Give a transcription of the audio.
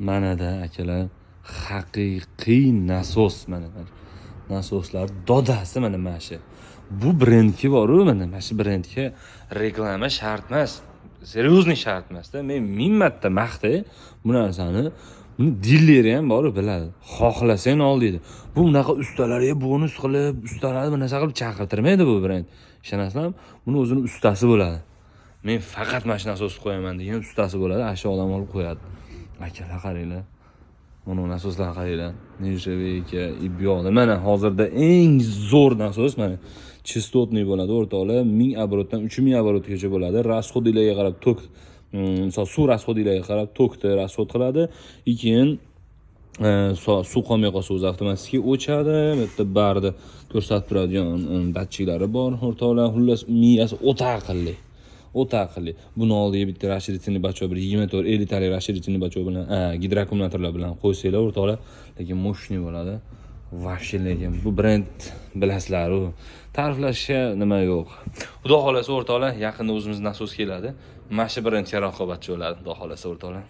Manada, akalar, haqiqiy nasos, mana nasoslar dodasi, mana shu. Bu brendga boru, mana shu brendga reklama shart emas, серьезный shart emasda. Men ming marta maqtay bu narsani, buni dileri ham boru biladi. Xohlasang ol deydi. Bu bunaqa ustalarga bonus qilib, ustalarni bir narsa qilib chaqirtirmaydi bu brend. Ishonasizlarmi? Buni o'zini ustasi bo'ladi. Men faqat mana shu nasosni qo'yaman degan ustasi bo'ladi, ana shu odam olib qo'yadi. Akalar, qaranglar. Mana nasoslarni qaranglar. Нержавейка, и bu yoqda mana hozirda eng zo'r nasos mana частотный bo'ladi, o'rtoqlar. 1000 оборот dan 3000 оборот gacha bo'ladi. Расход inglarga qarab tok, misol suv расход inglarga qarab tokni расход qiladi. И keyin suv qolmay qolsa, o'zi avtomatik o'chadi. Bu yerda barda ko'rsatib turadigan datchiklari bor, o'rtoqlar. Xullas, miyasi o'ta aqlli. O'ta aqlli. Buni oldiga bitta расширительный бачок, bir 24 50 talik расширительный бачок bilan, gidroakkumulyatorlar bilan qo'ysanglar, o'rtoqlar, lekin мощный bo'ladi. Вообще, lekin bu brend bilasizlar, u ta'riflashga nima yo'q. Xudo xohlasa, o'rtoqlar, yaqinda o'zimiz nasos keladi. Mana shu brendga raqobatchi bo'ladi, xudo xohlasa, o'rtoqlar.